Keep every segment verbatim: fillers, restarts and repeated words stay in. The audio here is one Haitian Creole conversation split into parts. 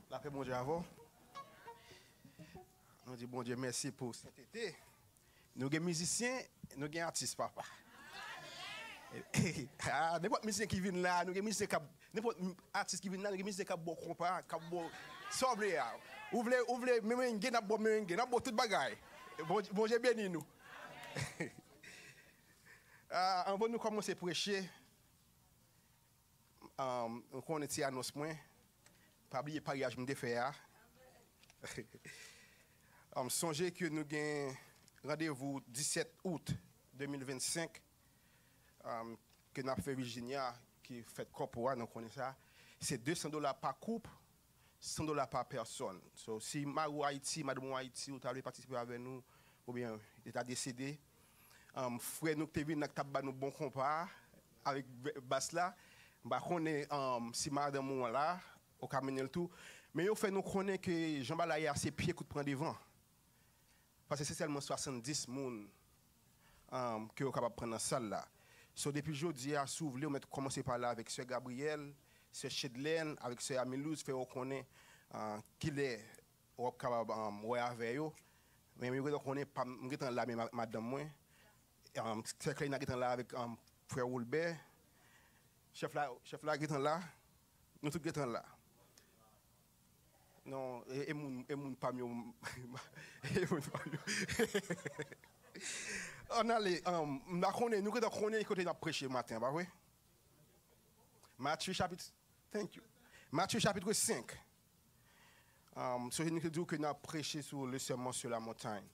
Lapè Bondye avè w. Nou di Bondye mèsi pou sentete. Nou gen mizisyen, nou gen atis, papa. Ah, nenpòt mizisyen ki vin la, nou gen mizisyen k ap, nenpòt atis ki vin la, nou gen mizisyen k ap ba w konpa, k ap ba w sa w vle a. Ou vle, ou vle merenge, n ap ba w merenge, n ap ba w tout bagay. Bondye, Bondye beni nou. Ah, anvan nou kòmanse preche, um, nou konnen ti anons mwen. Pa bliye paryaj m te fè a. Um, sonje ke nou gen randevou disèt out de mil vennsenk, um, ke n ap fè Virginia, ki fèt kòpou a, nou konnen sa. Se de san dola pa koup, san dola pa pèsòn. So, si mari w Ayiti, madanm ou Ayiti, ou ta vle patisipe avè nou, oubyen li ta desede, um, frè nou ki te vin la, ki t ap ba nou bon konpa a, avèk bas la, m pa konnen, um, si madanm ou an la, ou ka mennen l tou. Men yo fè nou konnen ke jan bagay la ye a, se pye k ap pran devan. Paske se sèlman swasanndis moun, um, ke yo kapab pran nan sal la. So, depi jodi a, si w vle, ou mèt kòmanse pale avèk sè Gabrielle, sè Shedlaine, avèk sè Amilouz, fè yo konnen, uh, kilè w ap kapab, um, wè avè yo. Men m gentan konnen, pa m, m gentan la, men ma-, madanm mwen. Um, sè Kleina gentan la avèk, um, frè Wolbè. Chèf la, chèf la gentan la. Nou tout gentan la. Non, e, e moun, e moun pa m yo, e moun pa m yo. Ann ale, um, m pa konnen, nou gentan konnen kote n ap preche maten an, pa vre? Matye chapit, thank you. Matye chapit senk. Um, so, nou te di w ke n ap preche sou le sermon sur la montagne,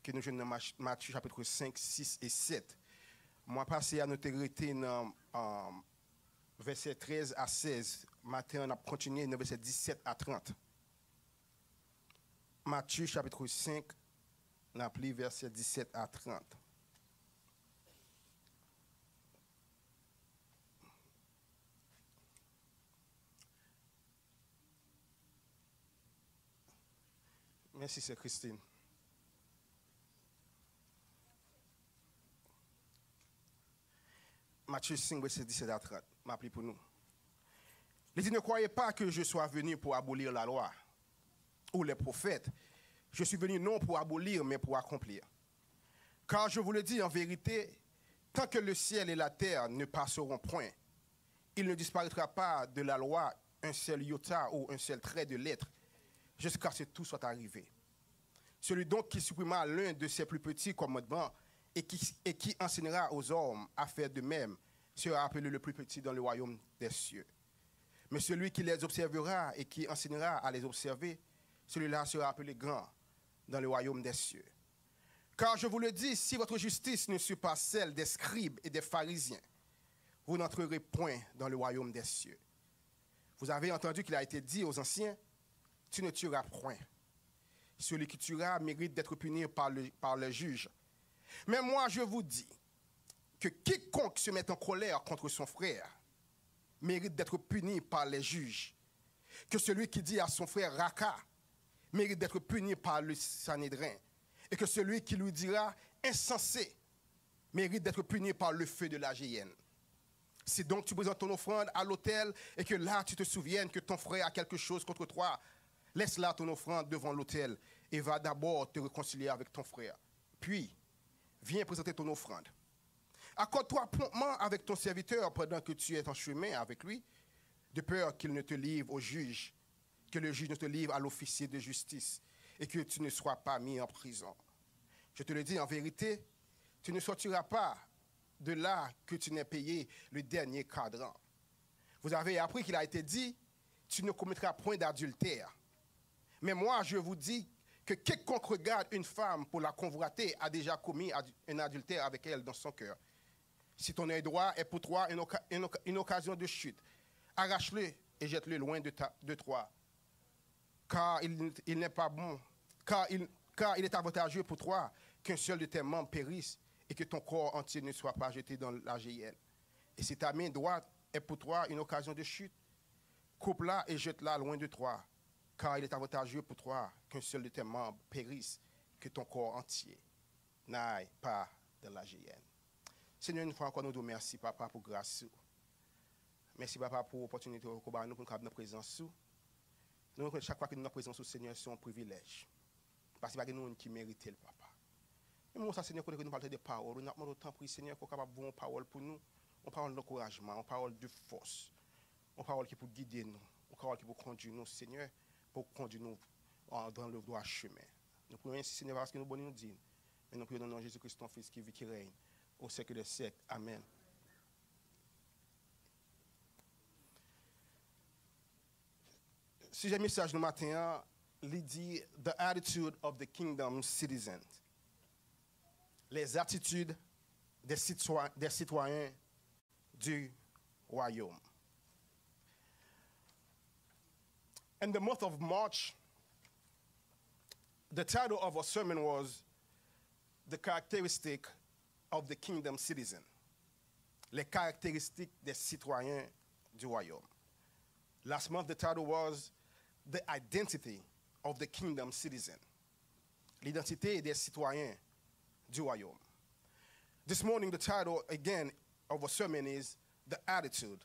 ke nou jwenn nan Mach-, Matye chapit senk, sis e sèt. Mwa pase a, nou te rete nan, um, vèsè trèz a sèz. Maten an, n ap kontinye nan vèsè disèt a trant. Matye chapit senk, n ap li vèsè disèt a trant. Mèsi, sè Christine. Matye senk, vèsè disèt a trant. M ap li pou nou. Li di, ne croyez pas que je sois venu pour abolir la loi ou les prophètes. Je suis venu non pour abolir, mais pour accomplir. Car je vous le dis en vérité, tant que le ciel et la terre ne passeront point, il ne disparaîtra pas de la loi un seul iota ou un seul trait de lettre, jusqu'à ce que tout soit arrivé. Celui donc qui supprimera l'un de ces plus petits commandements et qui, et qui enseignera aux hommes à faire de même sera appelé le plus petit dans le royaume des cieux. Mais celui qui les observera et qui enseignera à les observer, celui-là sera appelé grand dans le royaume des cieux. Car je vous le dis, si votre justice ne surpasse celle des scribes et des pharisiens, vous n'entrerez point dans le royaume des cieux. Vous avez entendu qu'il a été dit aux anciens, tu ne tueras point. Celui qui tuera mérite d'être puni par le, par les juges. Mais moi, je vous dis que quiconque se met en colère contre son frère mérite d'être puni par les juges. Que celui qui dit à son frère raka mérite d'être puni par le Sanhédrin, et que celui qui lui dira insensé mérite d'être puni par le feu de la géhenne. Si donc tu présentes ton offrande à l'autel et que là tu te souviennes que ton frère a quelque chose contre toi, laisse là ton offrande devant l'autel et va d'abord te réconcilier avec ton frère. Puis, viens présenter ton offrande. Accorde-toi promptement avec ton serviteur pendant que tu es en chemin avec lui, de peur qu'il ne te livre au juge, que le juge ne te livre à l'officier de justice et que tu ne sois pas mis en prison. Je te le dis en vérité, tu ne sortiras pas de là que tu n'aies payé le dernier cadran. Vous avez appris qu'il a été dit, tu ne commettras point d'adultère. Mais moi, je vous dis que quiconque regarde une femme pour la convoiter a déjà commis ad-, un adultère avec elle dans son cœur. Si ton œil droit est pour toi une oca-, une oca-, une occasion de chute, arrache-le et jette-le loin de ta, de toi. Car il, il n'est pas bon, car il, car il est avantageux pour toi qu'un seul de tes membres périsse et que ton corps entier ne soit pas jeté dans la géhenne. Et si ta main droite est pour toi une occasion de chute, coupe-la et jette-la loin de toi, car il est avantageux pour toi qu'un seul de tes membres périsse, que ton corps entier n'aille pas dans la géhenne. Senyè, yon fwa ankò, nou di w mèsi, Papa, pou gras ou. Mèsi, Papa, pou opòtinite ou ba nou pou nou kapab nan prezans ou. Nou rekonèt chak fwa ke nou nan prezans ou, Senyè, se yon privilèj. Paske pa gen nou menm ki merite l, Papa. Men moman sa, Senyè, kote ke nou pral tande pawòl ou, n ap mande w, tanpri, Senyè, ke w kapab voye yon pawòl pou nou, yon pawòl dankourajman, yon pawòl de fòs, yon pawòl ki pou gide nou, yon pawòl ki pou kondui nou, Senyè, pou kondui nou, ah, dans le droit chemin. Nou priyé ainsi, Senyè, pa paske nou bon ni nou diy, men nou priyé nan non Jezi Kris, ton Fis ki viv, ki règne au siècle des siècles. Amèn. Sijè mesaj nou maten an, li di The Attitude of the Kingdom Citizens. Les attitudes des citoyens, des citoyens du royaume. In the month of March, the title of our sermon was The Characteristic of the Kingdom Citizen. Les caractéristiques des citoyens du royaume. Last month, the title was The Identity of the Kingdom Citizen. L'identité des citoyens du royaume. This morning, the title again of our sermon is The Attitude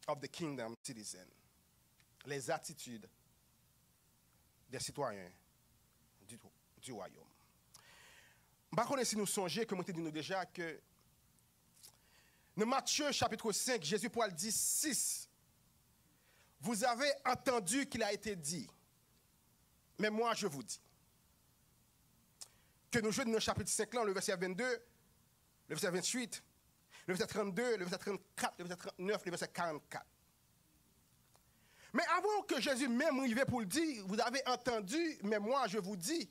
of the Kingdom Citizen. Les attitudes des citoyens du, du royaume. M pa konnen si nou sonje ke mwen te di nou deja ke nan Matye chapit senk, Jezi pral di sis, vous avez entendu qu'il a été dit, mais moi je vous dis. Ke nou jwenn nan chapit senk lan, le vèsè vennde, le vèsè venntuit, le vèsè trannde, le vèsè trannkat, le vèsè trannèf, le vèsè karannkat. Men avan ke Jezi menm rive pou l di, vous avez entendu, mais moi je vous dis,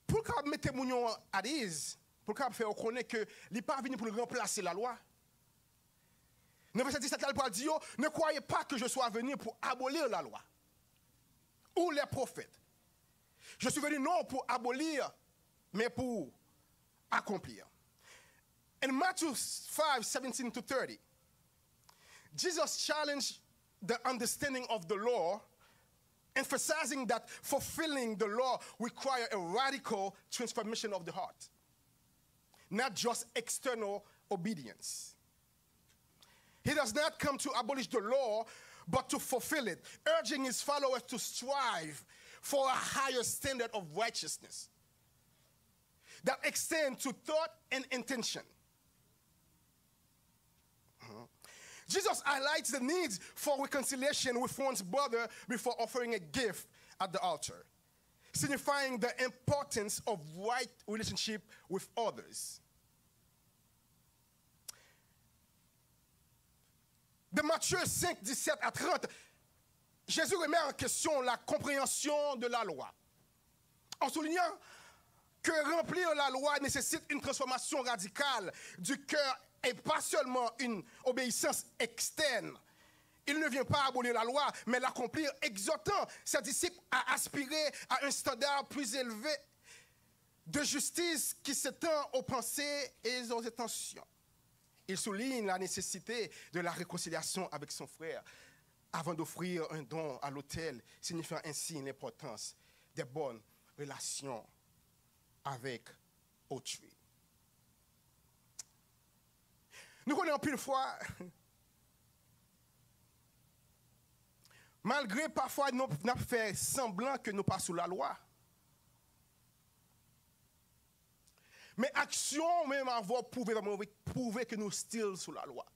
pou l kapab mete moun yo at ease, pou l kapab fè yo konnen ke li pa vini pou l ranplase lalwa. Nan vèsè disèt la, li pral di yo, ne croyez pas que je sois venu pour abolir la loi ou les prophètes. Je suis venu non pour abolir, mais pour accomplir. In Matthew five seventeen to thirty, Jesus challenged the understanding of the law, emphasizing that fulfilling the law requires a radical transformation of the heart, not just external obedience. He does not come to abolish the law, but to fulfill it, urging his followers to strive for a higher standard of righteousness that extends to thought and intention. Mhm. Jesus highlights the need for reconciliation with one's brother before offering a gift at the altar, signifying the importance of right relationship with others. De Matthieu cinq, dix-sept à trente, Jésus remet en question la compréhension de la loi, en soulignant que remplir la loi nécessite une transformation radicale du cœur et pas seulement une obéissance externe. Il ne vient pas abolir la loi, mais l'accomplir, exhortant ses disciples à aspirer à un standard plus élevé de justice qui s'étend aux pensées et aux intentions. Il souligne la nécessité de la réconciliation avec son frère avant d'offrir un don à l'autel, signifiant ainsi l'importance des bonnes relations avec autrui. Nou konnen anpil fwa, malgre pafwa nou, n ap fè sanblan ke nou pa sou lalwa, men aksyon menm avè w pwouve, pwouve ke nou still sou lalwa.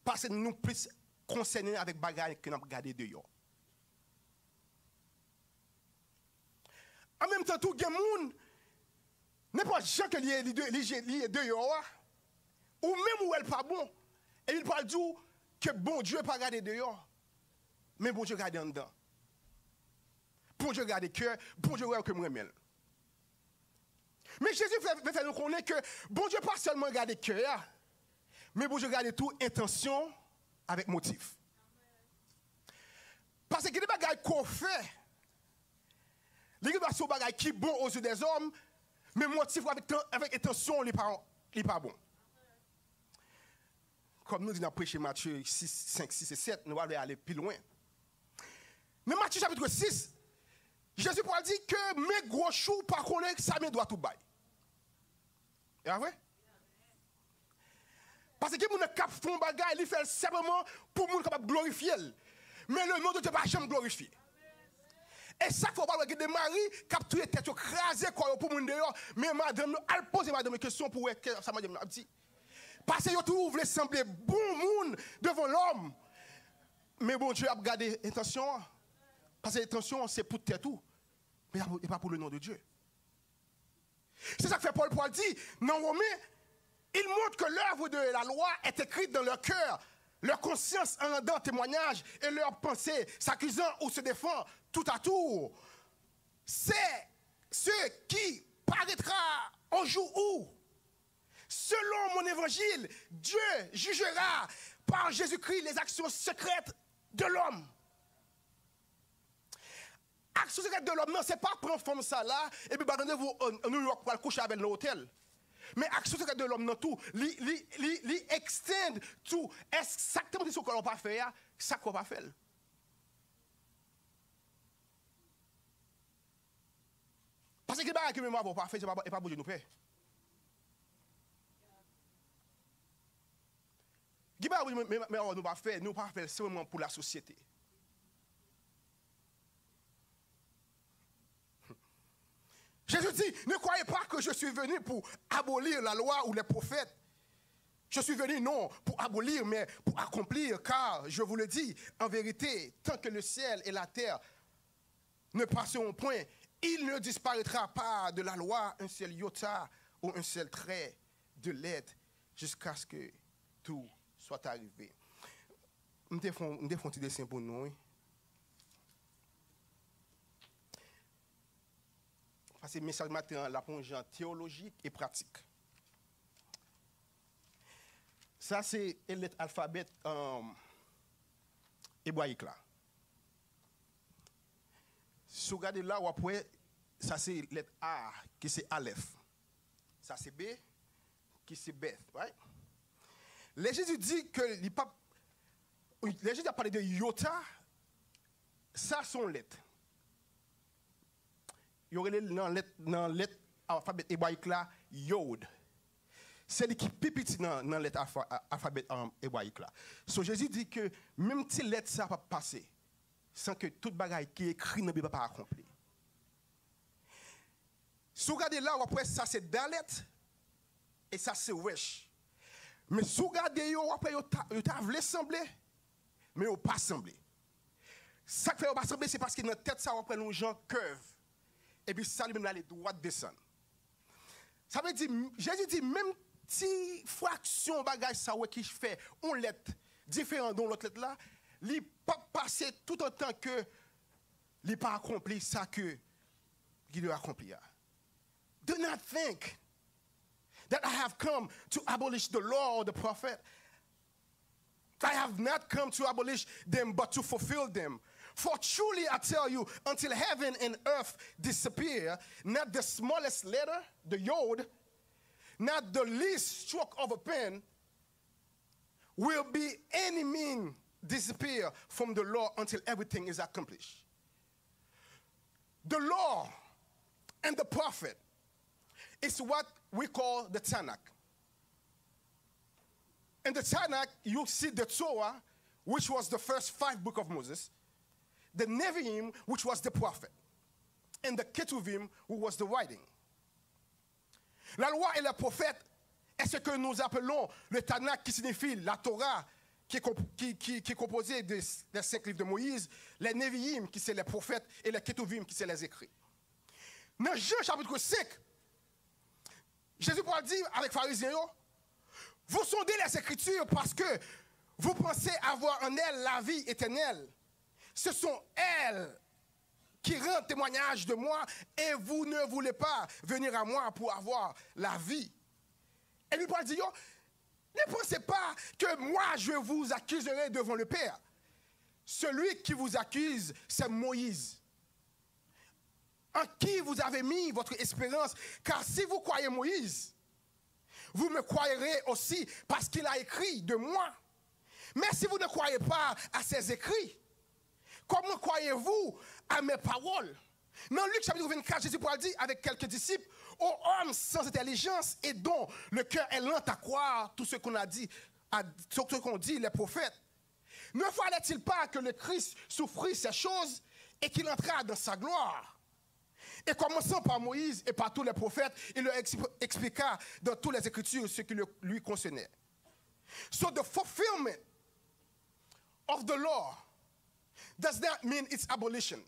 Paske nou plis konsène avèk bagay ke n ap gade deyò. An menm tan tou, gen moun, nenpòt jan ke li ye, li de-, li je-, li ye deyò a, ou menm ou wè l pa bon, epi l pral di w ke Bondye pa gade deyò, men Bondye gade anndan. Bondye gade kè, Bondye wè ke m renmen l. Men Jezi fè, fè, fè nou konnen ke Bondye pa sèlman gade kè a, men Bondye gade tou entansyon avèk motif. Paske gen de bagay ke w fè, li gen dwa se yon bagay ki bon aux yeux des hommes, men motif ou avèk tan-, avèk entansyon w li pa, li pa bon. Kòm nou di n ap preche Matye sis, senk, sis e sèt, nou pa vle ale pi lwen. Nan Matye chapit sis, Jezi pral di ke men gwoch ou pa konnen sa men dwat ou bay. E pa vre? Paske gen moun nan k ap fè yon bagay, li fè l senpleman pou moun kapab glorifye l. Men le non de Dye pa janm glorifye. E sa k fè w pral wè gen de mari k ap touye tèt yo, kraze kò yo pou moun deyò, men madanm yo, al poze madanm yo kesyon pou wè kè sa madanm yo ap di. Paske yo toujou vle sanble bon moun devan lòm. Men Bondye ap gade entansyon an. Paske entansyon an se pou tèt ou, men e pa pou le non de Dye. Se sa k fè Pòl pral di nan Women, ils montrent que l'œuvre de la loi est écrite dans leur cœur, leur conscience en rendant témoignage et leur pensée s'accusant ou se défend tout à tour. C'est ce qui paraîtra au jour où, selon mon évangile, Dieu jugera par Jésus-Christ les actions secrètes de l'homme. Aksyon sekrèt de lòm nan, se pa pran fanm sa la, epi ba l randevou an, an New York pou al kouche avè l nan otèl. Men aksyon sekrèt de lòm nan tou, li, li, li, li extend to, èske sa k te monte sou kò l ou pa fè a, sa k fè w pa fè l? Paske gen bagay ke menm avè w pa fè, se pa, e pa Bondye nou pè. Gen bagay men, men, men nou pa fè, nou pa fè l, se vrèman pou lasosyete. Jésus dit, ne croyez pas que je suis venu pour abolir la loi ou les prophètes. Je suis venu non pour abolir, mais pour accomplir, car je vous le dis en vérité, tant que le ciel et la terre ne passeront point, il ne disparaîtra pas de la loi un seul iota ou un seul trait de lettre jusqu'à ce que tout soit arrivé. M te fè, m te fè yon ti desen pou nou, wi. Paske mesaj maten an, l ap yon jan teyolojik e pratik. Sa se lèt alfabè, um, ebrayik la. Si w gade la, w ap wè, sa se lèt A, ki se alèf. Sa se B, ki se beth, right? Lè Jezi di ke li p ap, lè Jezi ap pale de iota, sa se yon lèt. Yo rele l nan lèt, nan lèt alfabè ebrayik la, yod. Se li ki pi piti nan, nan lèt alfa-, a-, alfabè, um, ebrayik la. So, Jezi di ke menm ti lèt sa p ap pase san ke tout bagay ki ekri nan Bib la pa akonpli. Si w gade la, w ap wè sa se dalèt e sa se wèch. Men si w gade yo, w ap wè yo ta, yo ta vle sanble, men yo pa sanble. Sa k fè yo pa sanble, se paske nan tèt sa, w ap wè l yon jan kèv. Epi sa li menm la, li dwat desann. Sa vle di, Jezi di, menm ti fraksyon bagay sa w wè ki fè yon lèt diferan de yon lòt lèt la, li p ap pase toutotan ke li pa akonpli sa ke li dwe akonpli a. Do not think that I have come to abolish the law or the prophet. I have not come to abolish them, but to fulfill them. For truly I tell you, until heaven and earth disappear, not the smallest letter, the yod, not the least stroke of a pen, will by any means disappear from the law until everything is accomplished. The law and the prophet is what we call the Tanakh. In the Tanakh, you see the Torah, which was the first five book of Moses, the Nevi'im, which was the prophet, and the Ketuvim, who was the writing. La loi et les prophètes est ce que nous appelons le Tanakh, qui signifie la Torah, qui est comp-, qui, qui, qui est composée des, des cinq livres de Moïse, les Nevi'im, qui c'est les prophètes, et les Ketuvim, qui c'est les écrits. Nan Jan chapit senk, Jezi pral di avèk Farizyen yo, vous sondez les Écritures parce que vous pensez avoir en elles la vie éternelle. Ce sont elles qui rendent témoignage de moi et vous ne voulez pas venir à moi pour avoir la vie. Et li pral di yo, ne pensez pas que moi je vous accuserai devant le Père. Celui qui vous accuse, c'est Moïse, en qui vous avez mis votre espérance. Car si vous croyez Moïse, vous me croirez aussi parce qu'il a écrit de moi. Mais si vous ne croyez pas à ces écrits, comment croirez-vous à mes paroles? Nan Lik chapit vennkat, Jezi pral di avec quelques disciples, ô hommes sans intelligence et dont le cœur est lent à croire tout ce qu'on a dit, à, tout ce qu'ont dit les prophètes. Ne fallait-il pas que le Christ souffrit ces choses et qu'il entrât dans sa gloire? Et commençant par Moïse et par tous les prophètes, il leur expl- expliqua dans toutes les Écritures ce qui le- lui concernait. So the fulfillment of the law does not mean its abolition.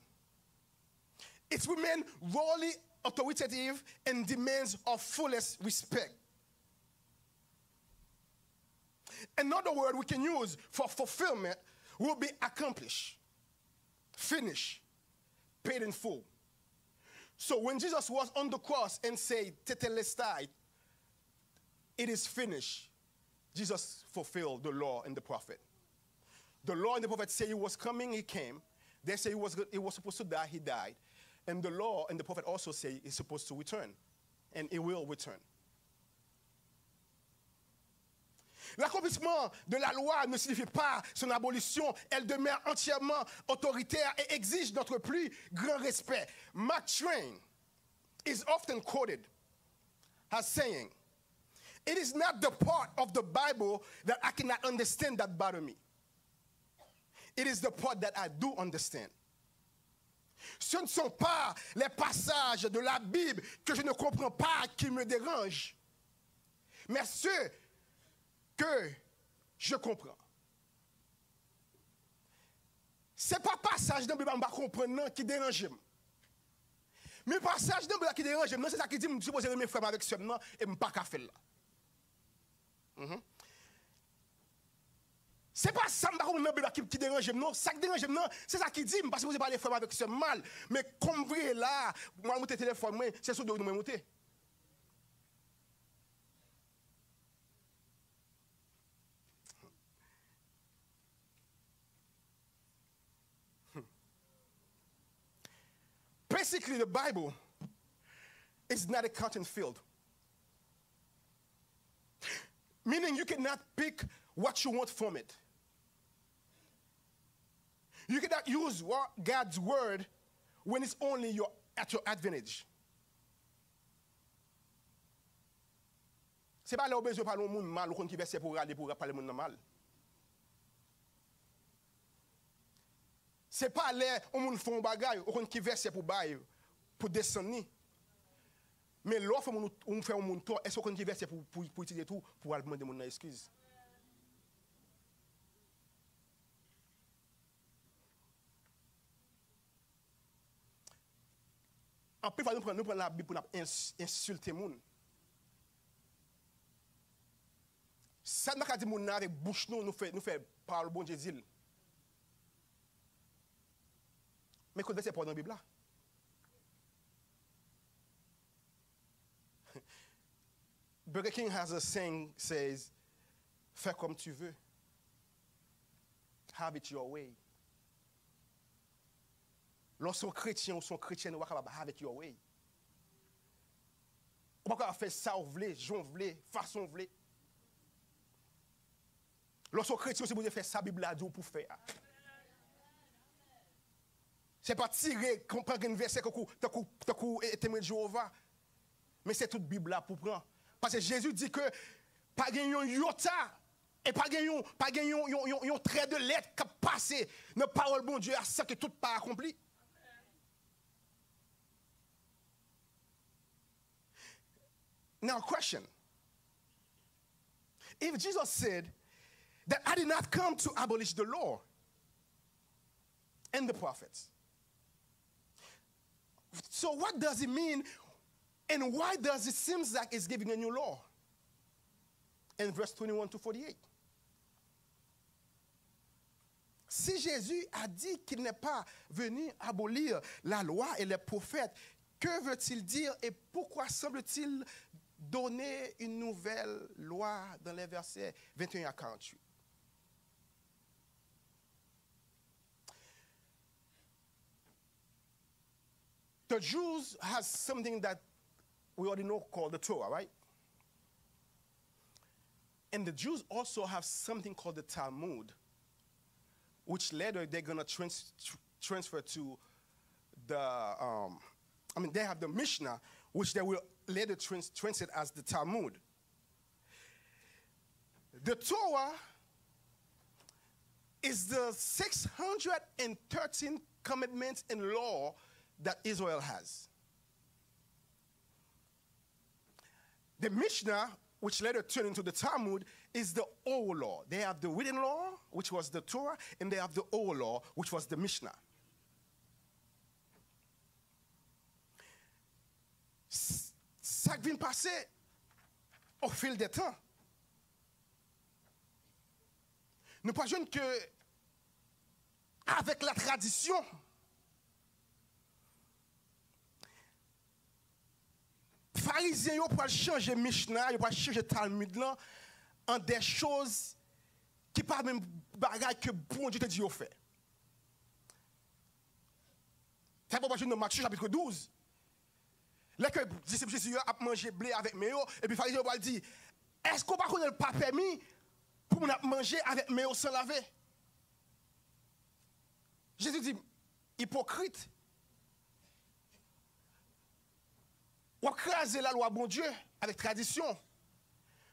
It remains wholly authoritative and demands our fullest respect. Another word we can use for fulfillment will be accomplished, finished, paid in full. So when Jesus was on the cross and said, "Tetelestai," it is finished, Jesus fulfilled the law and the prophet. The law and the prophet say he was coming, he came. They say he was, he was supposed to die, he died. And the law and the prophet also say he's supposed to return, and he will return. L'accomplissement de la loi ne signifie pas son abolition, elle demeure entièrement autoritaire et exige notre plus grand respect. Mark Twain is often quoted as saying, "It is not the part of the Bible that I cannot understand that bother me. It is the part that I do understand." Ce ne sont pas les passages de la Bible que je ne comprends pas qui me dérangent, mais ceux que je comprends. Se pa pasaj nan Bib la m pa konprann nan ki deranje m. Men pasaj nan Bib la ki deranje m nan, se sa ki di m sipoze renmen frè m avèk sè m nan, e m pa ka fè l la. Mhm. Se pa sa m pa konprann nan Bib la ki, ki deranje m, non. Sa k deranje m nan, se sa ki di m pa sipoze pale frè m avèk sè m mal. Men kòm m vire la, mwen moute telefòn mwen, se sou do nou mwen moute. Basically, the Bible is not a cotton field. Meaning you cannot pick what you want from it. You cannot use God's word when it's only your, at your advantage. Se pa lè ou bezwen pale yon moun mal, ou konn ki vèsè pou w rale pou w pale moun nan mal. Se pa lè yon moun fè yon bagay, ou konn ki vèsè pou bay, pou desann li. Men lè w fè moun, ou fè yon moun tò, èske ou konn ki vèsè pou, pou, pou itilize tou, pou al mande moun nan eskiz? Anpil fwa nou pran, nou pran Labib pou n ap ins- ensilte moun. Sa n pa ka di moun nan avèk bouch nou, nou fè, nou fè pawòl Bondye di l. Men kote vèsè pa w nan Bib la? Burger King has a saying says, "Fais comme tu veux. Have it your way." Lè w se yon kretyen ou se yon kretyèn, ou pa kapab have it your way. Ou pa kapab fè sa w vle, jan w vle, fason w vle. Lè w se yon kretyen, ou sipoze fè sa Bib la di w pou fè a. Se pa tire, pran grenn vèsè tankou, tankou, tankou, e, Temwen Jewova. Men se tout Bib la pou pran. Paske Jezi di ke pa gen yon yota, e pa gen yon, pa gen yon, yon, yon, yon trè de lèt k ap pase nan pawòl Bondye a san ke tout pa akonpli. Now, question. If Jesus said that I did not come to abolish the law and the prophets, so what does it mean and why does it seem like it's giving a new law in verse twenty-one to forty-eight? Si Jésus a dit qu'il n'est pas venu abolir la loi et les prophètes, que veut-il dire et pourquoi semble-t-il donner une nouvelle loi dans les versets vingt et un à quarante-huit? The Jews has something that we already know called the Torah, right? And the Jews also have something called the Talmud, which later they're gonna trans- tr- transfer to the, um, I mean, they have the Mishnah, which they will later trans- translate as the Talmud. The Torah is the six hundred thirteen commandments and law that Israel has. The Mishnah, which later turned into the Talmud, is the oral law. They have the written law, which was the Torah, and they have the oral law, which was the Mishnah. S- sa k vin pase, au fil de tan, nou pa jwenn ke avèk la tradisyon, Farizyen yo pral chanje Michna, yo pral chanje Talmud lan an de choz ki pa menm bagay ke Bondye te di yo fè. Sa pral jwenn nan Matye chapit douz. Lè ke disip Jezi yo ap manje ble avèk men yo, epi Farizyen yo pral di, èske w pa konnen l pa pèmi pou moun ap manje avèk men yo san lave? Jezi di, ipokrit, w ap kraze lalwa Bondye avèk tradisyon.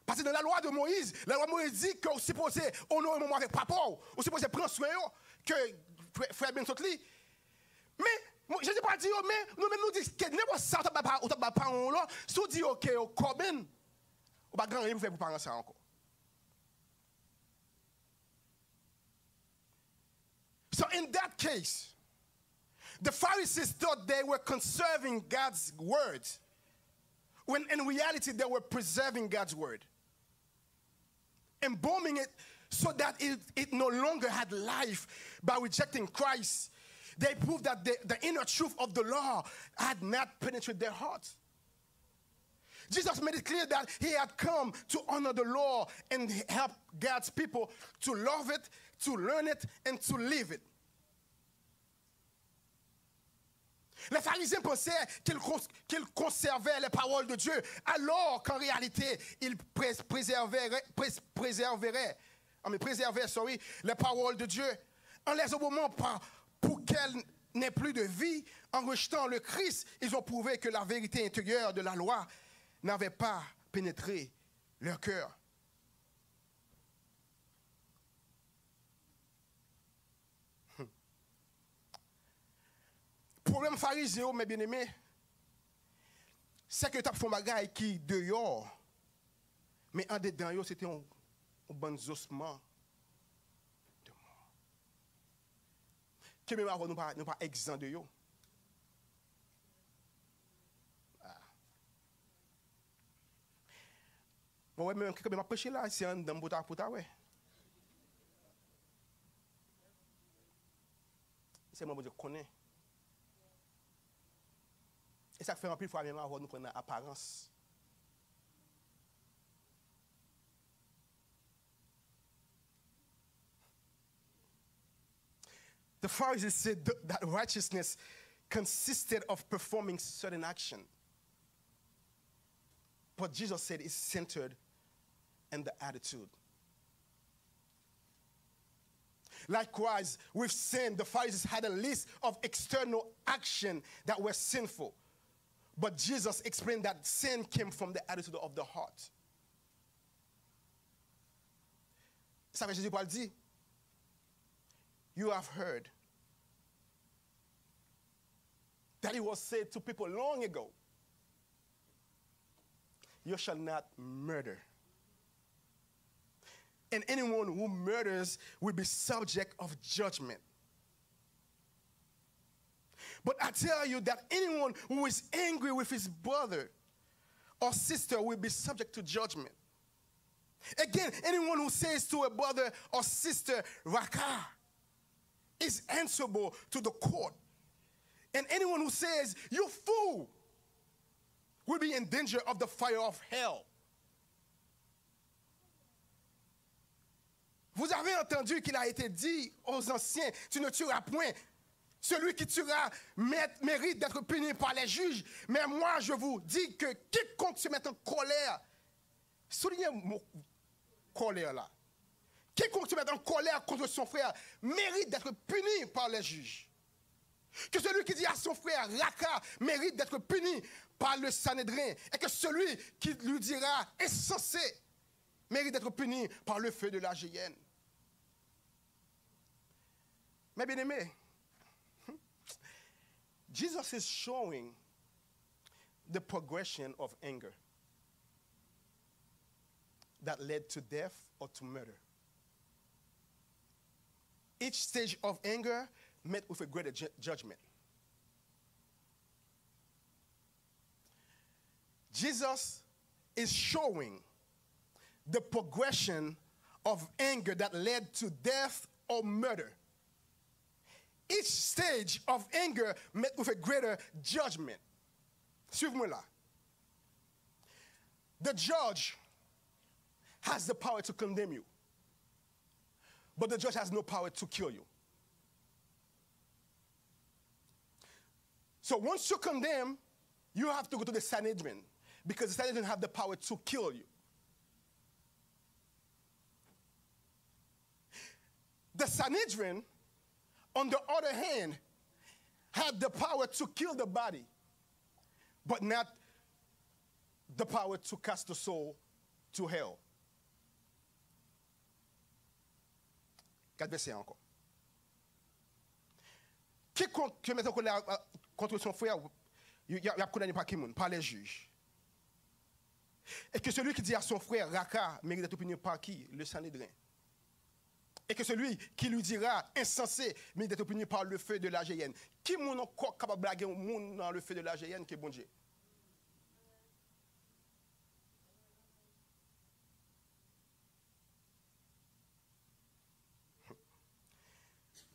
Paske nan lalwa de Moyiz, lalwa Moyiz di ke w sipoze onore manman w avèk papa w, ou sipoze pran swen yo, ke frè, frè Ben sot li. Men, Mo- Jezi pa di yo, men nou menm nou di ke nenpòt sa w t ap bay pa- w t ap bay paran w lan, si w di yo ke yo kòben, ou pa gen anyen pou fè pou paran sa ankò. So in that case, the Pharisees thought they were conserving God's word, when in reality they were preserving God's word, embalming it so that it, it no longer had life. By rejecting Christ, they proved that the, the inner truth of the law had not penetrated their heart. Jesus made it clear that he had come to honor the law and help God's people to love it, to learn it, and to live it. Les Pharisiens pensaient qu'ils cons- qu'ils conservaient les paroles de Dieu, alors qu'en réalité, ils pré- préserveraient, pré- préserveraient, I mean, préservaient, sorry, les paroles de Dieu en les oubliant par- pour qu'elles n'aient plus de vie. En rejetant le Christ, ils ont prouvé que la vérité intérieure de la loi n'avait pas pénétré leur cœur. Pwoblèm Farizyen yo, mes bien-aimés, se ke yo t ap fè yon bagay ki deyò, men andedan yo, se te yon, yon bann zosman de mò. Ke menm avè w, nou pa, nou pa egzan de yo. Ah. Mwen wè menm, menm, m ap preche la, se anndan m pou ta, pou ta wè. Sèlman Bondye konnen. E sa k fè anpil fwa menm avè w nou pran nan aparans. The Pharisees said th- that righteousness consisted of performing certain action. But Jesus said it's centered in the attitude. Likewise, with sin, the Pharisees had a list of external action that were sinful. But Jesus explained that sin came from the attitude of the heart. Sa ke Jezi pral di, you have heard that it was said to people long ago, you shall not murder. And anyone who murders will be subject of judgment. But I tell you that anyone who is angry with his brother or sister will be subject to judgment. Again, anyone who says to a brother or sister, Raka, is answerable to the court. And anyone who says, you fool, will be in danger of the fire of hell. Vous avez entendu qu'il a été dit aux anciens, tu ne tueras point. Celui qui tuera mé- mérite d'être puni par les juges. Mais moi, je vous dis que quiconque se met en colère, soulignez mo kòlè la, quiconque se met en colère contre son frère mérite d'être puni par les juges. Que celui qui dit à son frère, Raka, mérite d'être puni par le Sanhédrin, et que celui qui lui dira, insensé, mérite d'être puni par le feu de la géhenne. Mes bien-aimés, Jesus is showing the progression of anger that led to death or to murder. Each stage of anger met with a greater ju- judgment. Jesus is showing the progression of anger that led to death or murder. Each stage of anger met with a greater judgment. Suiv mwen la. The judge has the power to condemn you, but the judge has no power to kill you. So once you're condemned, you have to go to the Sanhedrin, because the Sanhedrin have the power to kill you. The Sanhedrin, on the other hand, had the power to kill the body, but not the power to cast the soul to hell. Gad vèsè a ankò. Quiconque qui met en colère contre son frère, il il a condamné par qui monde? Par les juges. Et que celui qui dit à son frère, Raka, mérite d'être puni par qui? Le Sanhédrin. Et que celui qui lui dira, insensé, mérite d'être puni par le feu de la géhenne. Ki moun ankò k kapab lage yon moun nan le feu de la géhenne ke Bondye?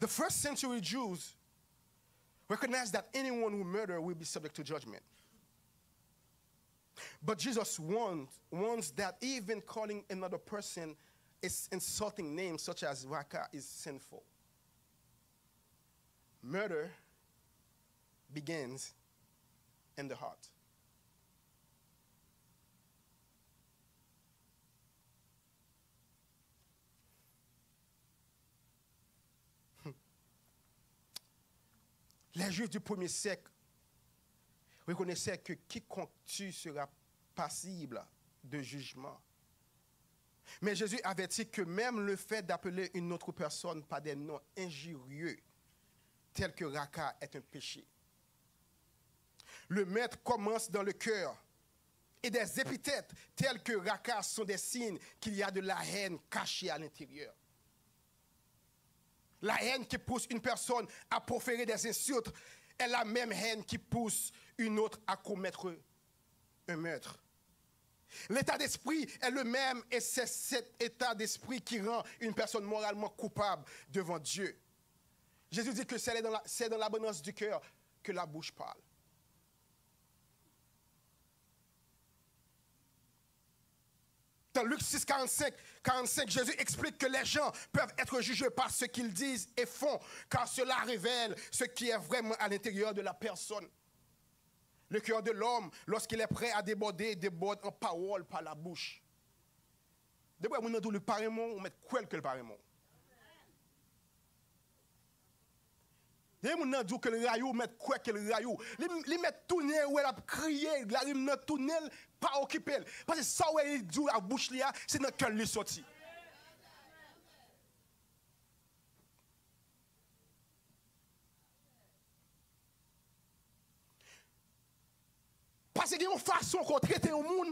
The first century Jews recognized that anyone who murder will be subject to judgment. But Jesus warns, warns that even calling another person is insulting names such as Raka is sinful. Murder begins in the heart. Les Juifs du premier siècle reconnaissaient que quiconque tue sera passible de jugement. Mais Jésus avertit que même le fait d'appeler une autre personne par des noms injurieux, tels que Raka, est un péché. Le meurtre commence dans le cœur, et des épithètes telles que Raka sont des signes qu'il y a de la haine cachée à l'intérieur. La haine qui pousse une personne à proférer des insultes est la même haine qui pousse une autre à commettre un meurtre. L'état d'esprit est le même et c'est cet état d'esprit qui rend une personne moralement coupable devant Dieu. Jésus dit que c'est dans la, c'est dans l'abondance du cœur que la bouche parle. Dans Luc six, quarante-cinq, quarante-cinq, Jésus explique que les gens peuvent être jugés par ce qu'ils disent et font, car cela révèle ce qui est vraiment à l'intérieur de la personne. Le cœur de l'homme, lorsqu'il est prêt à déborder, déborde en paroles par la bouche. Depi w wè moun nan di w li pa renmen w, ou mèt kwè l ke l pa renmen w. Depi moun nan di w ke l rayi w, ou mèt kwè ke l rayi w. Li, li mèt tounen, ou wè l ap kriye, larim nan tounen l, pa okipe l. Paske sa w wè li di w ak bouch li a, se nan kè l li soti. Paske gen yon fason ke w trete yon moun,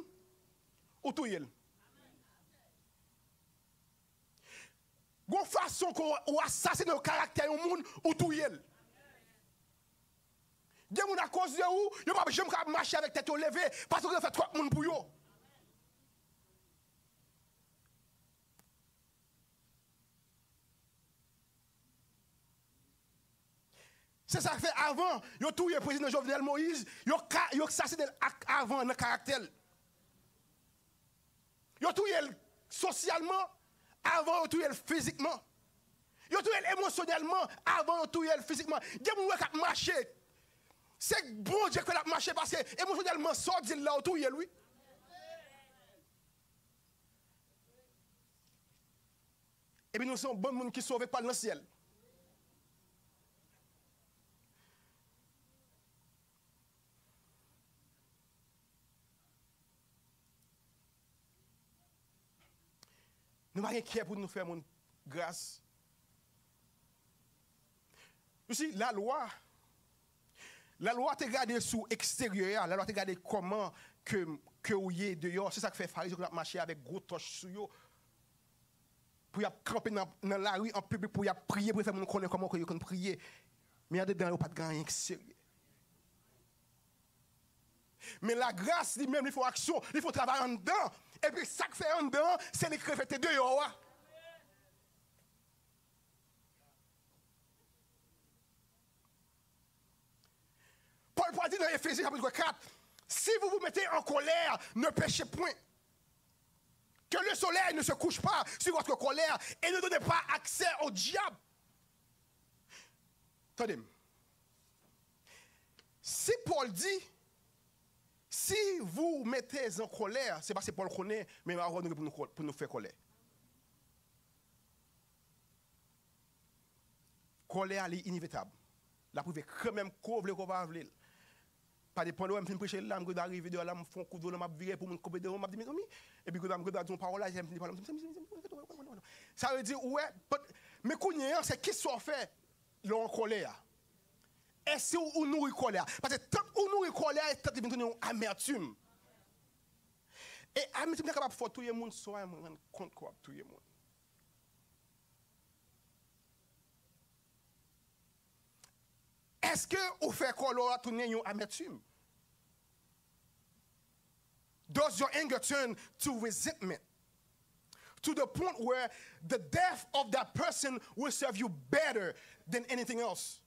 ou touye l. Gen yon fason ke w asasinen karaktè yon moun, ou touye l. Gen moun akoz de ou, yo p ap janm ka mache avèk tèt yo leve, paske w fè twòp moun pou yo. Se sa k fè avan yo touye prezidan Jovenel Moïse, yo ka, yo asasinen l ak, avan nan karaktè l. Yo touye l sosyalman avan yo touye l fizikman. Yo touye l emosyonèlman avan yo touye l fizikman. Gen moun wè k ap mache. Se Bondye k fè l ap mache paske emosyonèlman sa w di l la ou touye l wi. Epi nou se yon bann moun ki sove k pral nan syèl. Nou pa gen kè pou nou fè moun gras. Ou si lalwa, lalwa te gade sou eksteryè a, lalwa te gade kòman ke, ke ou ye deyò. Se sa k fè Farize yo konn ap mache avèk gwo tòch sou yo. Pou y ap kanpe nan, nan lari an piblik, pou y ap priye, pou y fè moun konnen kòman ke yo konn priye. Men andedan, yo pa t gen anyen k serye. Men lagras li menm, li fè yon aksyon, li fè yon travay anndan. Epi sa k fè anndan, se li k reflekte deyò a. Pòl pral di nan Efezyen chapit kat, si vous vous mettez en colère, ne péchez point. Que le soleil ne se couche pas sur votre colère et ne donnez pas accès au diable. Tande m. Si Pòl di, si vous mettez en colère, se paske Pòl konnen, men avè nou gen pou nou, pou nou fè kòlè. Kòlè a, li inevitab. L ap rive kanmenm, ke w vle, ke w pa vle l. Pa depann de w, m fin preche la, m gen dwa rive deyò la, m fè yon kout volo, m ap vire pou moun kanpe devan m, m ap di, "Mezanmi." Epi gen dwa, m gen dwa di yon pawòl la, m fin di pawòl la, m di, sa vle di, ou wè, men kounye a, se kisa w fè lè w an kòlè a. Èske ou, ou nouri kòlè a? Paske tank ou nouri kòlè a, e tank li vin tounen yon amètim. E amètim nan kapab fè w touye moun san w rann kont ke w ap touye moun. Èske ou fè kòlè w la tounen yon amètim? Does your anger turn to resentment to the point where the death of that person will serve you better than anything else?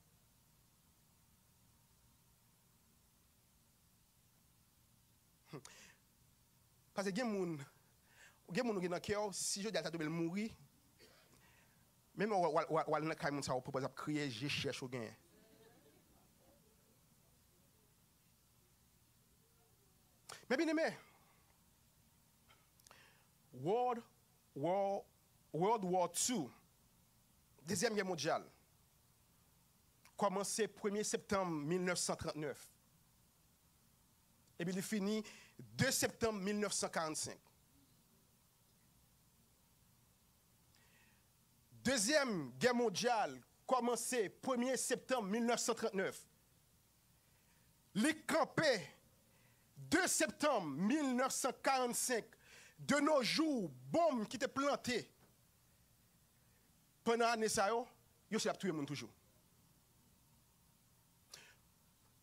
Paske gen moun, gen moun ou gen nan kè w, si jodi a l ta tonbe l mouri, menm w al, w al, w al nan kay moun sa yo, pou w ap kriye, je chèch ou genyen. Men byeneme, World War, World War two, Dezyèm Gè Mondyal, kòmanse premye septanm mil nèf san trant nèf. Epi li fini de septanm mil nèf san karannsenk. Dezyèm Gè Mondyal kòmanse premye septanm mil nèf san trant nèf. Li kanpe de septanm mil nèf san karannsenk. De nos jours, bonm ki te plante pandan ane sa yo, yo se ap touye moun toujou.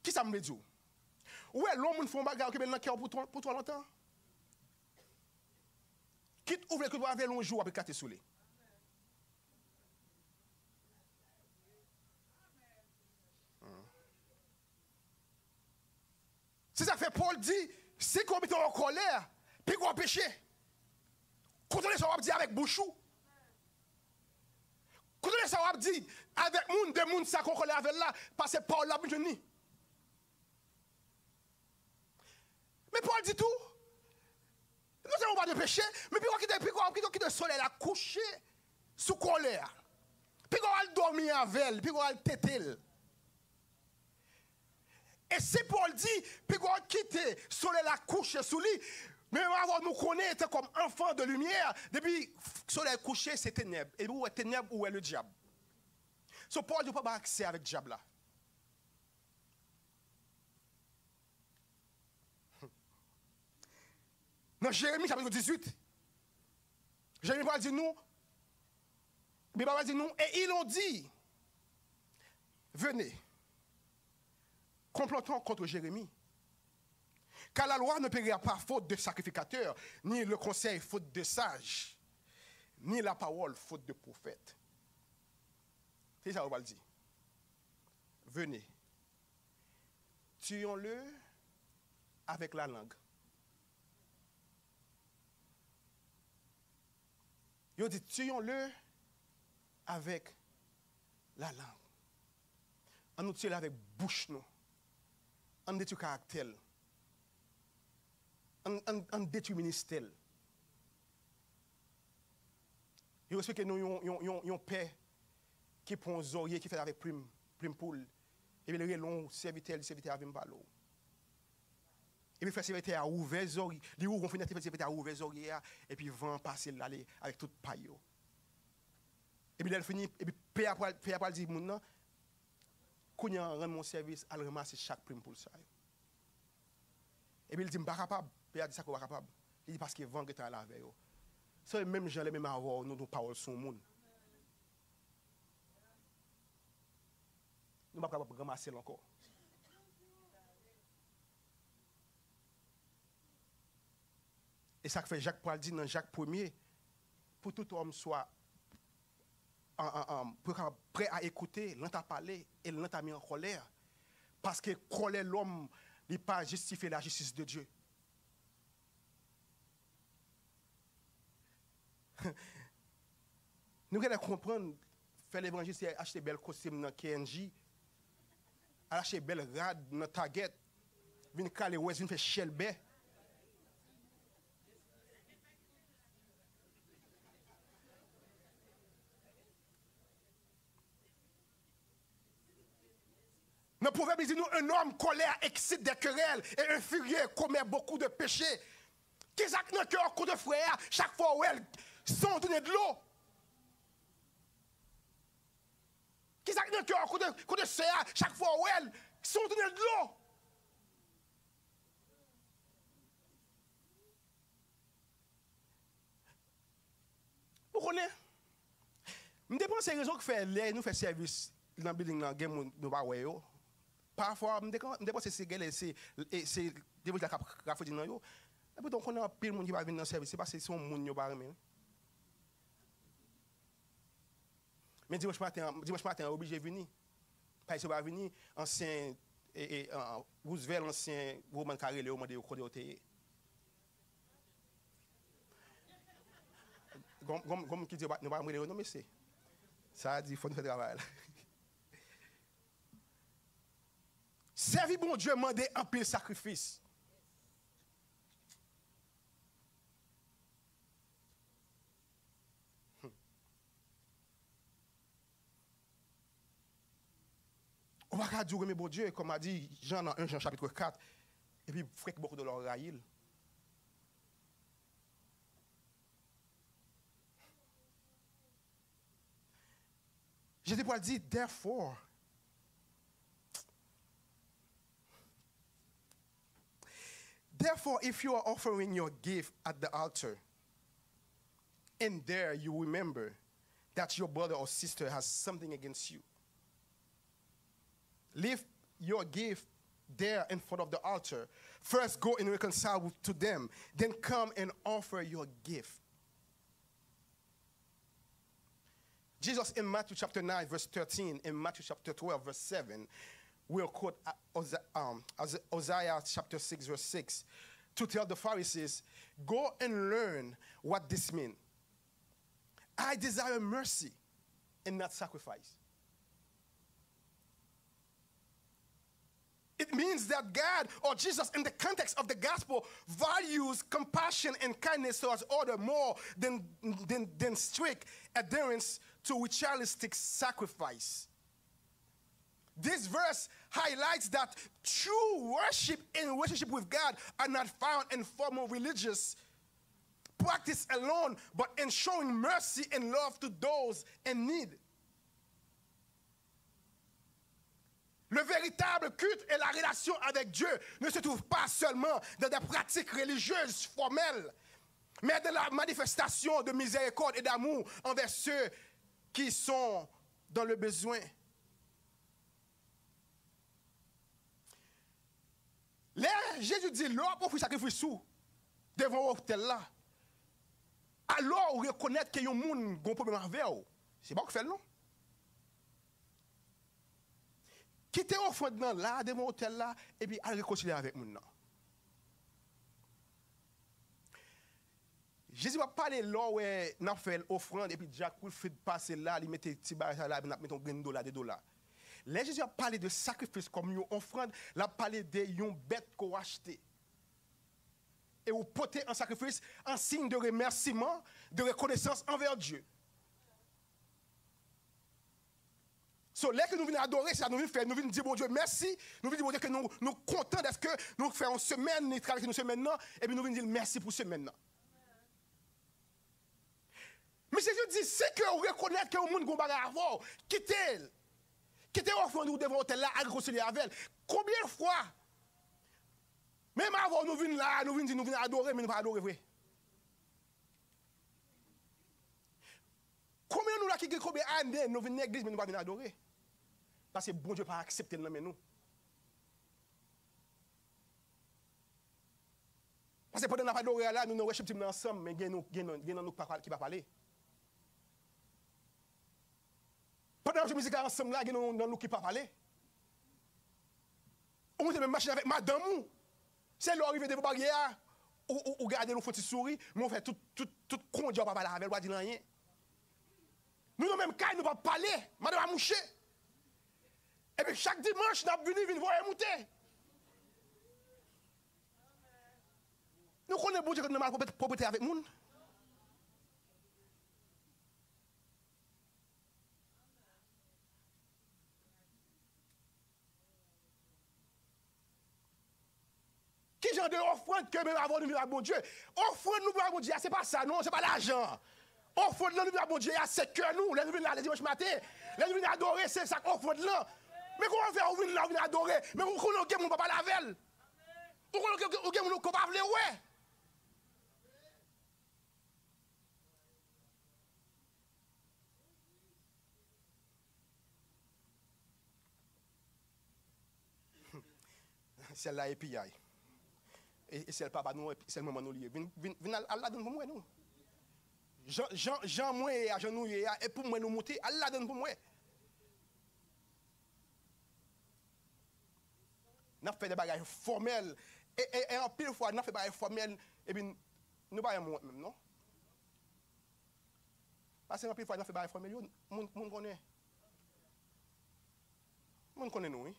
Kisa m vle di w? Ou wè, lè yon moun fè yon bagay, ou kenbe l nan kè w pou twò, pou twò lontan. Kit ou vle, kit ou pa vle, yon jou w ap eklate sou li. Se sa k fè Pòl di, si ke w mete w an kòlè, piga w peche. Kontwole sa w ap di avèk bouch ou. Kontwole sa w ap di avèk moun, de moun sa ke w an kòlè avè l la, paske pawòl la ap vin jwenn li. Men Pòl di tou, non sèlman w pa dwe peche, men piga w kite, piga w kite, kite solèy la kouche sou kòlè a. Piga w al dòmi avè l, piga w al tete l. E si Pòl di, piga w kite solèy la kouche sou li, men avè w, nou konnen, etan kòm enfant de lumière, depi solèy kouche, se tenèb. Epi ou wè tenèb, ou wè le dyab. So, Pòl di w pa bay aksè avèk dyab la. Nan Jeremi chapit dizuit, Jeremi pral di nou, Bib la pral di nou, et ils ont dit, venez, complotons contre Jérémie, car la loi ne périra pas faute de sacrificateur, ni le conseil faute de sage, ni la parole faute de prophète. Se sa yo pral di. Venez, tuons-le avec la langue. Yo di, tuons-le avec la langue. Ann nou tiye l avèk bouch nou. Ann detwi karaktè l. Ann, ann, ann detwi ministè l. Yo eksplike nou yon, yon, yon, yon pè ki pran yon zòrye ki fèt avèk plim, plim poul. Epi l rele yon sèvitè, li di, sèvitè a, vin m pale w. Epi l fè sèvitè a ouvè zòrye, li ouvri yon fenèt, li fè sèvitè a ouvè zòrye a, epi van an pase l ale avèk tout pay yo. Epi lè l fini, epi pè a pral, pè a pral di moun nan, Kounye a, rann mwen yon sèvis, al ranmase chak plim poul sa yo. Epi l di, "M pa kapab." Pè a di, "Sa k fè w pa kapab?" Li di, "Paske van gentan ale avè yo." Se menm jan lè menm avè w, nou gen yon pawòl sou yon moun. Nou p ap kapab ranmase l ankò. E sa k fè Jak pral di nan Jak premye, pou tout òm swa an, an, an, pou yo kapab prè a ekoute, lent a pale, e lent a mi an kòlè. Paske kòlè lòm, li pa jistifye la jistis de Dye. Nou genlè konprann, fè levanjil se achte bèl kostim nan K N G, al achte bèl rad nan Target, vin kale wès, vin fè chèlbè. Nan Pwovèb, li di nou, un homme colère excite des querelles et un furieux commet beaucoup de péchés. Kisa k nan kè w kote frè a, chak fwa w wè l, san w tounen dlo? Kisa k nan kè w kote, kote sè a, chak fwa w wè l, san w tounen dlo? Ou konnen, m te panse rezon k fè lè nou fè sèvis nan building nan, gen moun nou pa wè yo. Pafwa, m te, m te panse se genlè se, e, se demoun la k ap rafredi nan yo. Epi tou, m konnen anpil moun ki pa vin nan sèvis, se paske se yon moun yo pa renmen. Men dimanch maten an, dimanch maten an, yo oblije vini. Paske si yo pa vini, ansyen, e, e, an, Roosevelt, ansyen woman ka rele yo, mande yo kote yo te ye. Gon, gon, gon moun ki di, "Nou pa janm rele yo non, mesye." Sa a di, fò nou fè travay la. Sèvi Bondye mande anpil sakrifis. Ou pa ka di ou renmen Bondye, kòm a di Jan nan en Jan chapit kat, epi frèk bò kote w la ou rayi l. Jezi pral di, therefore, therefore, if you are offering your gift at the altar, and there you remember that your brother or sister has something against you, leave your gift there in front of the altar. First go and reconcile with, to them, then come and offer your gift. Jesus in Matthew chapter nine verse thirteen and Matthew chapter twelve verse seven will quote, uh, Osa-, um, Osa-, Isaiah chapter six verse six to tell the Pharisees, "Go and learn what this means. I desire mercy and not sacrifice." It means that God or Jesus in the context of the gospel values compassion and kindness towards others more than, than, than strict adherence to ritualistic sacrifice. This verse highlights that true worship and relationship with God are not found in formal religious practice alone, but in showing mercy and love to those in need. Le véritable culte et la relation avec Dieu ne se trouvent pas seulement dans des pratiques religieuses formelles, mais dans la manifestation de miséricorde et d'amour envers ceux qui sont dans le besoin. Lè Jezi di, lè w ap ofri sakrifis ou devan otèl la, alò ou rekonèt ke yon moun gen yon pwoblèm avè w. Se pa w k fè l non. Kite ofrann nan la, devan otèl la, epi al rekonsilye avèk moun nan. Jezi p ap pale lè w wè n ap fè ofrann epi Jack Wilfred pase la, li mete ti bagay sa la, epi n ap mete yon grenn dola, de dola. Lè Jezi ap pale de sakrifis kòm yon ofrann, l ap pale de yon bèt ke w achte. E ou pote an sakrifis, an siy de remèsiman, de rekonesans anvè Dye. So, lè ke nou vin adore, se sa nou vin fè, nou vin di Bondye mèsi, nou vin di Bondye ke nou, nou kontan dèske nou fè yon semèn, li travèse nou semèn nan, epi nou vin di l mèsi pou semèn nan. Men Jezi di, si ke ou rekonèt ke yon moun gen yon bagay avè w, kite l. Kite ofrann ou devan otèl la, al rekonsilye avè l. Konbyen fwa, menm avè w, nou vin la, nou vin di nou vin adore, men nou pa adore vre? Konbyen nou la ki gen konbyen ane nou vin legliz, men nou pa vin adore? Paske Bondye pa aksepte l nan men nou. Paske pandan n ap adore a la, nou nan wèchip tim nan ansanm, men gen nou, gen nan, gen nan nou ki pa, ki pa pale. Pandan n ap jwe mizik la ansanm la, gen nou nan nou ki pa pale. Ou monte menm machin avèk madanm ou. Se lè w rive devan baryè a, ou, ou, ou gade l, ou fè yon ti souri, men w fè tout, tout, tout kondye a w pa pale avè l, w pa di l anyen. Nou nan menm kay, nou pa pale. Madanm a mouche. Epi chak dimanch, n ap vini, vin voye moute. Nou konnen Bondye konn nan mal pwopete avèk moun. Ki jan de ofrann ke menm avè w nou vin ak Bondye? Ofrann nou vin ak Bondye a, se pa sa, non, se pa lajan. Ofrann lan nou vin ak Bondye a, se kè nou, lè nou vin la lè dimanch maten, lè nou vin adore, se sa k ofrann lan. Men kòman fè ou vin la, ou vin adore, men ou konnen gen moun pa pale avè l. Ou konnen gen, ou gen moun ou pa vle wè. Syèl la e piyay. E, e syèl papa nou, e syèl manman nou li ye. Vin, vin, vin al, al ladann pou m wè nou. Jan, jan, jan mwen ye a, jan nou ye a, e pou m wè nou moute, al ladann pou m wè. N ap fè de bagay fòmèl. E, e, e anpil fwa, n ap fè bagay fòmèl, epi n, nou pa renmen wont menm, non. Paske anpil fwa, n ap fè bagay fòmèl yo, moun, moun konnen. Moun konnen nou, wi.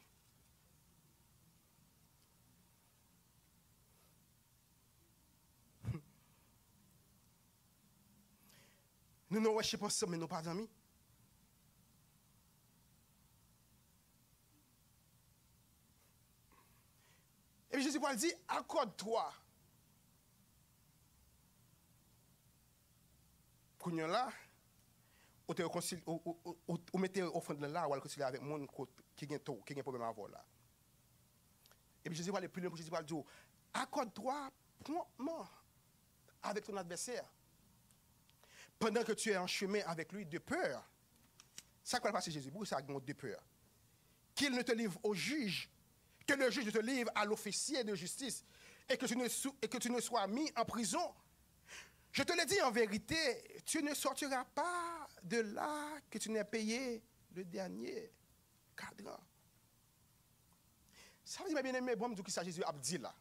Nou nan wèchip ansanm, men nou pa zanmi. Epi Jezi pral di, accorde-toi. Kounye a la, ou te rekonsilye, ou, ou, ou, ou, ou mete ofrann lan la, ou al rekonsilye avèk moun kot, ki gen to, ki gen pwoblèm avè w la. Epi Jezi pral pi lwen pou Jezi pral di w, accorde-toi promptement avec ton adversaire, pendant que tu es en chemin avec lui, de peur. Sa k pral pase Jezi? Poukisa gen de peur? Qu'il ne te livre au juge, que le juge ne te livre à l'officier de justice, et que tu ne sou-, et que tu ne sois mis en prison. Je te le dis en vérité, tu ne sortiras pas de là que tu n'aies payé le dernier cadran. Sa vle di, men byeneme, bon, m di w kisa Jezi ap di la.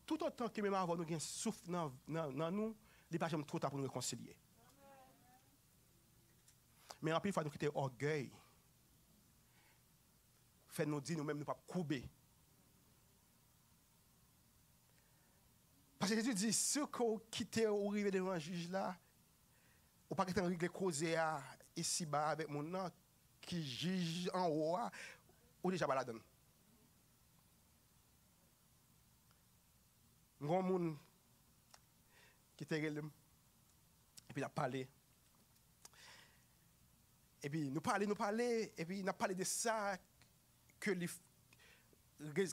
Toutotan ke menm avè w nou gen souf nan, nan, nan nou, li pa janm twò ta pou nou rekonsilye. Men anpil fwa, nou kite ògèy fè nou di nou menm nou p ap koube. Paske Jezi di, si ke w kite ou rive devan jij la, ou pa gentan regle koze a isiba avèk moun nan, ki jij anwo a, ou deja pa ladann. M gen yon moun ki te rele m, epi n ap pale. Epi nou pale, nou pale, epi n ap pale de sa ke li,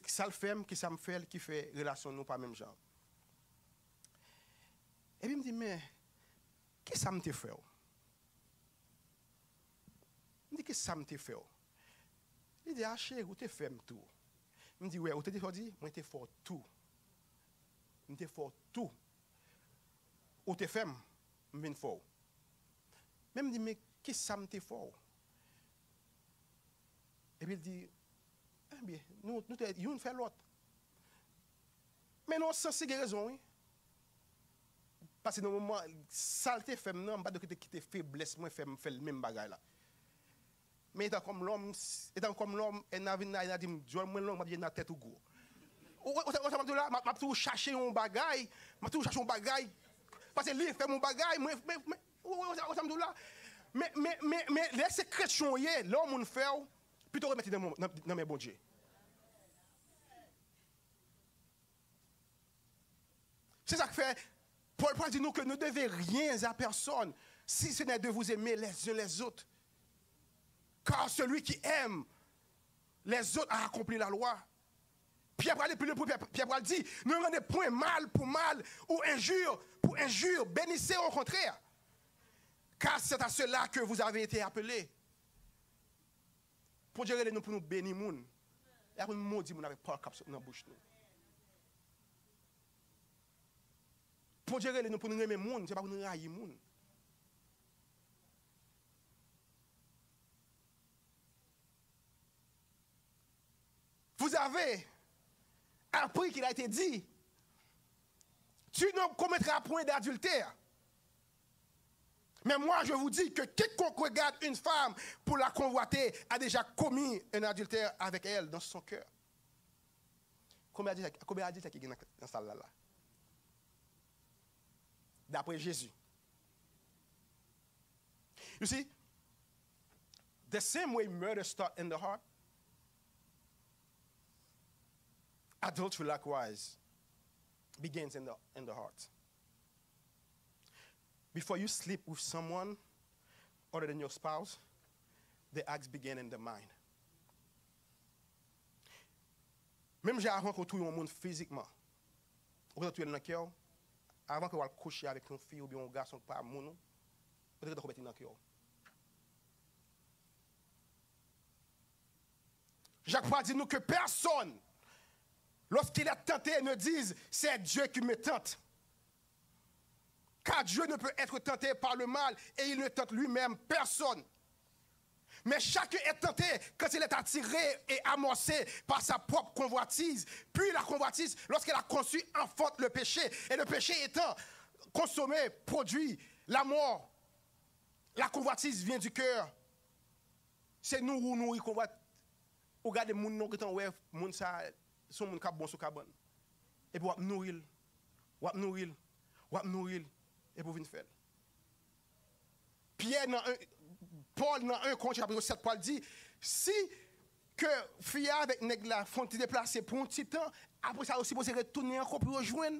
sa l fè m, kisa m fè l, ki fè relasyon nou pa menm jan. Epi m di, men, kisa m te fè w? M di, kisa m te fè w? Li di, a cheri, ou te fè m tou. M di, wè, ou te, te fè w di, mwen te fè w tou. M te fè w tou. Ou te fè m, m vin fè w. Men m di, men kisa m te fè w? Epi l di, ebyen, nou, nou te youn fè lòt. Men nan yon sans, li gen rezon, wi. Paske nan moman, sa l te fè m nan, m pa dwe kite, kite feblès mwen fè m fè l menm bagay la. Men etan kòm lòm, etan kòm lòm, Èna vin la, Èna di m, djòl mwen long, m ap di Èna tèt ou gwo. Ou, ou, ou, ou sa m ap di w la, m ap, m ap toujou chache yon bagay, m ap toujou chache yon bagay. Paske li fè m yon bagay, mwen, mwen, mwen, ou, ou, ou sa, ou sa m di w la. Men, men, men, men, lè se kretyen w ye, lè yon moun fè w, pito remèt li nan, nan, nan men Bondye. Se sa k fè, Pòl pral di nou ke ne devez rien à personne, si ce n'est de vous aimer les uns les autres. Car celui qui aime les autres a accompli la loi. Pyè pral di, pi lwen pou Pyè, Pyè pral di, ne rendez point mal pour mal ou injure pour injure, bénissez au contraire. Car c'est à cela que vous avez été appelés. Bondye rele nou pou nou beni moun. E apre nou modi moun avèk pawòl k ap soti nan bouch nou. Bondye rele nou pou nou renmen moun, se pa pou nou rayi moun. Vous avez appris qu'il a été dit, tu ne commettras point d'adultère. Mais moi, je vous dis que quiconque regarde une femme pour la convoiter a déjà commis un adultère avec elle dans son cœur. Konbyen adiltè, konbyen adiltè ki gen nan, nan sal la la? Daprè Jezi. You see, the same way murder start in the heart, adultery likewise begins in the, in the heart. Before you sleep with someone other than your spouse, the acts begin in the mind. Menm jan avan ke w touye yon moun fizikman, ou gentan touye l nan kè w, avan ke w al kouche avèk yon fi oubyen yon gason ki pa moun ou, ou te gentan komèt li nan kè w. Jak pral di nou ke pèsonn, lorsqu'il est tenté, ne dise, c'est Dieu qui me tente. Car Dieu ne peut être tenté par le mal et il ne tente lui-même personne. Mais chacun est tenté quand il est attiré et amorcé par sa propre convoitise. Puis la convoitise, lorsqu'elle a conçu, enfante le péché. Et le péché étant consommé, produit la mort. La convoitise vient du cœur. Se nouri w nouri konvwat. Ou gade moun nan, ou gentan wè moun sa, se yon moun k ap bon sou kabann. Epi w ap nouri l, w ap nouri l, w ap nouri l, epi w vin fè l. Pyè nan en, Pòl nan en Korentyen chapit sèt pral di, si ke fi a avèk nèg la fè yon ti deplase pou yon ti tan, apre sa yo sipoze retounen ankò pou yo jwenn,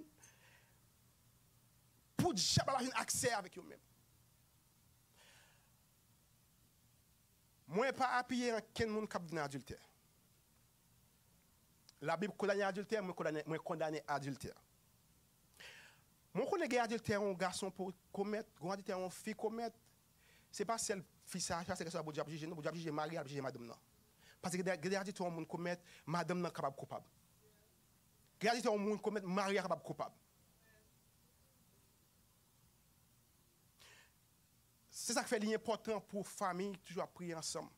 pou dyab la pa jwenn aksè avèk yo menm. Mwen pa apiye ankenn moun k ap vin adiltè. Labib kondane adiltè, mwen kondane, mwen kondane adiltè. Mwen konnen gen adiltè yon gason po-, komèt, gen adiltè yon fi komèt. Se pa sèl fi sa, se pa sèl gason sa Bondye ap jije, non, Bondye ap jije mari a, l ap jije madanm nan. Paske gen de, gen de adiltè yon moun komèt, madanm nan kapab koupab. Gen adiltè yon moun komèt, mari a kapab koupab. Se sa k fè li enpòtan pou fanmi toujou ap priye ansanm.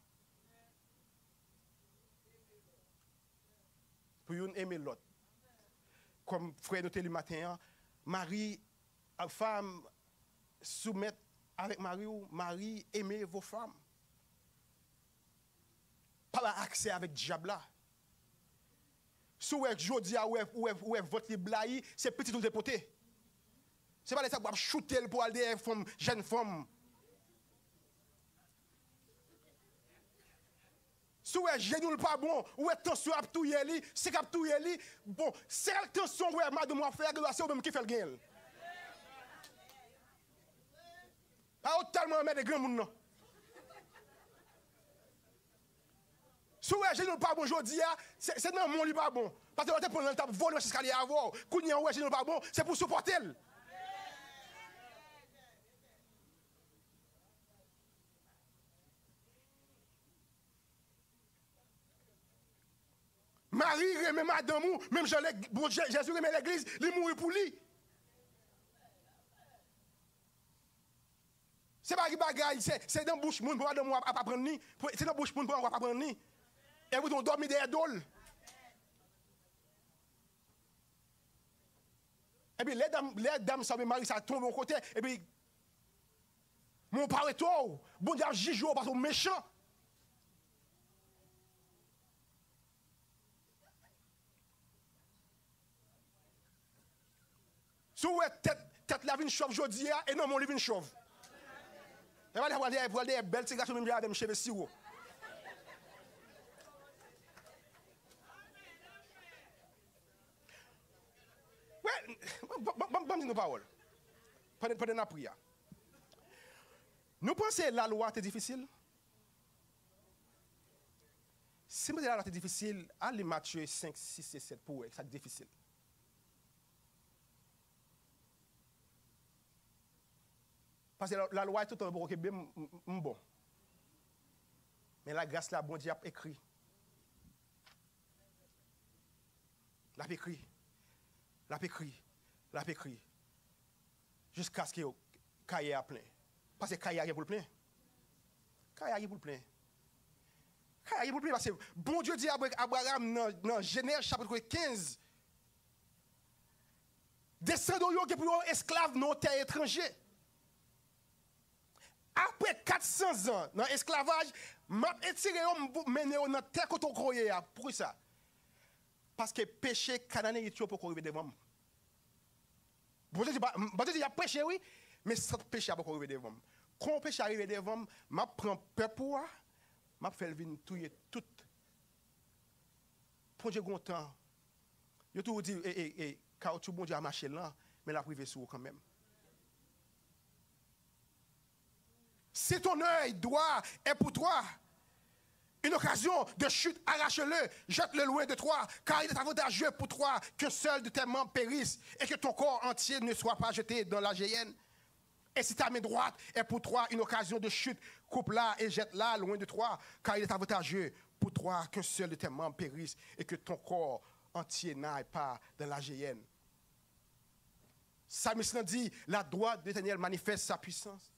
Pou youn eme lòt. Kòm frè nou te li maten an, mari, a, femme, soumèt avèk mari w, mari, aimez vos femmes. Pa ba aksè avèk dyab la. Si w wè jodi a, ou wè, ou wè, ou wè vant li blayi, se pitit ou l te pote. Se pa lè sa w ap choute l pou al dèyè fanm, jèn fanm. Si w wè jenou l pa bon, ou wè tansyon ap touye li, sik ap touye li, bon, sèl tansyon w wè madanm w ap fè a, gen dwa se ou menm ki fè l genyen l. A, ou tèlman anmède granmoun nan. Si w wè jenou l pa bon jodi a, se, se nan men w li pa bon. Paske lè w te pran l, l t ap vole nan eskalye avè w. Kounye a, ou wè jenou l pa bon, se pou w sipòte l. Mari, renmen madanm ou, menm jan lè, Bondye, Jezi renmen legliz, li mouri pou li. Se pa ki bagay, se, se nan bouch moun pou madanm ou ap, ap aprann li, pou, se nan bouch moun pou w ap aprann li. E poutan w dòmi dèyè do l. Epi lè dam, lè dam sa oubyen mari sa tonbe yon kote, epi men w pa rete w, Bondye ap jije w paske w mechan. Si w wè tèt, tèt la vin chòv jodi a, e nan men w li vin chòv. E pral dèyè, pral dèyè bèl ti gason menm jan avè m, cheve siwo. Wè, ban, ban, ban, ban m di nou pawòl. Pandan, pandan n ap priye a. Nou panse lalwa te difisil? Si m te di lalwa te difisil, al li Matye senk, sis e sèt pou w wè sa k difisil. Paske la- lalwa toutan poko kenbe m, m, m bon. Men lagras la, Bondye ap ekri. L ap ekri. L ap ekri. L ap ekri. Jiskaske kayè a plen. Paske kayè a gen pou l plen. Kayè a gen pou l plen. Kayè a gen pou l plen paske Bondye di Abra- Abraram nan, nan Jenèz chapit kenz, desandan w yo gen pou yo esklav nan yon tè etranje. Apre kat san zan nan esklavaj, m ap etire yo, m pou mennen yo nan tè kote w ko ye a. Poukisa? Paske peche Kananeyit yo poko rive devan m. Bondye di, Bondye di, y ap peche, wi, men sant peche a poko rive devan m. Kon peche a rive devan m, m ap pran pèp ou a, m ap fè l vin touye tout. Bondye gon tan. Yo toujou di, e, e, e, kawotchou Bondye a mache lan, men l ap rive sou ou kanmenm. Si ton œil droit est pour toi une occasion de chute, arrache-le, jette-le loin de toi, car il est avantageux pour toi qu'un seul de tes membres périsse et que ton corps entier ne soit pas jeté dans la géhenne. Et si ta main droite est pour toi une occasion de chute, coupe-la et jette-la loin de toi, car il est avantageux pour toi qu'un seul de tes membres périsse et que ton corps entier n'aille pas dans la géhenne. Psalmiste nan di, la droite de l'Éternel manifeste sa puissance.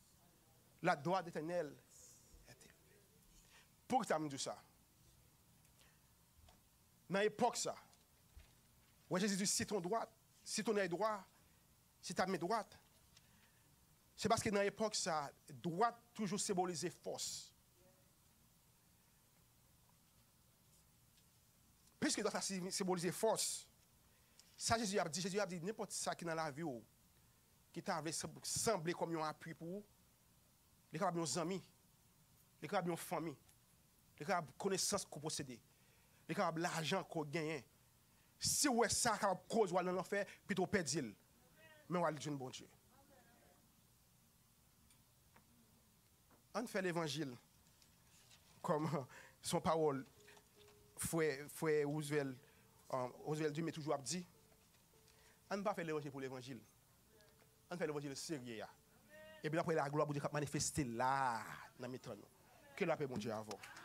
La droite de l'Éternel est élevée. Poukisa m di w sa? Nan epòk sa, wè Jezi di, si ton dwat, si ton œil droit, si ta men dwat. Se paske nan epòk sa, dwat toujou senbolize fòs. Piske dwat la si- senbolize fòs, sa Jezi ap di, Jezi ap di, nenpòt sa ki nan lavi w, ki ta vle sanble kòm yon apui pou ou, li kapab yon zanmi, li kapab yon fanmi, li kapab konesans ke w posede, li kapab lajan ke w genyen. Si w wè sa kapab koz w al nan lanfè, pito w pèdi l, men w al jwenn Bondye. Ann fè levanjil kòm se yon pawòl frè, frè Roosevelt, um, Roosevelt Dumé toujou ap di. Ann pa fè levanjil pou levanjil. Ann fè levanjil serye a. Epi n ap wè laglwa Bondye k ap manifeste la a nan mitan nou. Ke lapè Bondye avè w.